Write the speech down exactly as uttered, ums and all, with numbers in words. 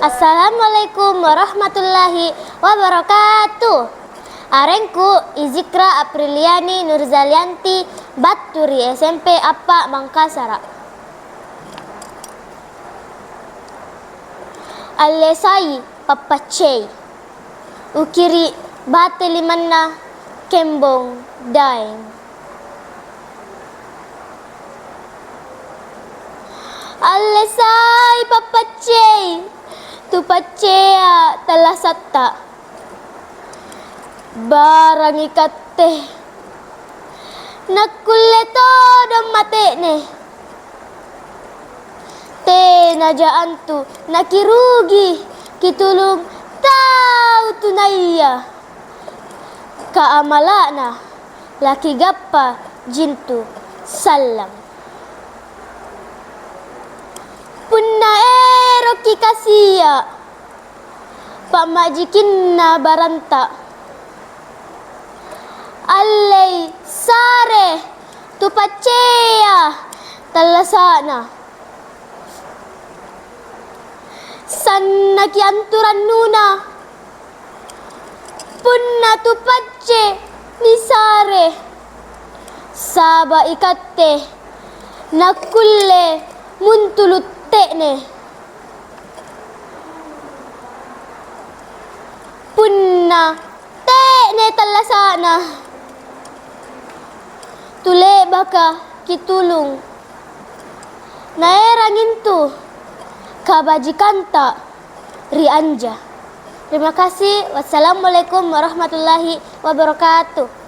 Assalamualaikum warahmatullahi wabarakatuh. Arengku Izikra Apriliani Nurzalianti, battu ri S M P Appa Mangkasara. Alle sai pappaccei. Ukiri bate limanna kembong daeng. Alle sai pappaccei, tu paccea tallasatta. Barang ikatte, nakkulle todong mate'ne. Tenaja antu nakirugi kitulung tau tunaya. Kaamala'na lakigappa jintu sallang. Punna eroki kasia' pa'majikinna baranta, allei sare tu paccea tallasa'na. Sannaki antu rannuna, punna tu pacce nisare, saba' ikatte nakkulle muntulu' te'ne. Punna te'ne tallasa'na, tu le'baka kitulung, naerang intu kabajikanta ri anja. Terima kasih. Wassalamualaikum warahmatullahi wabarakatuh.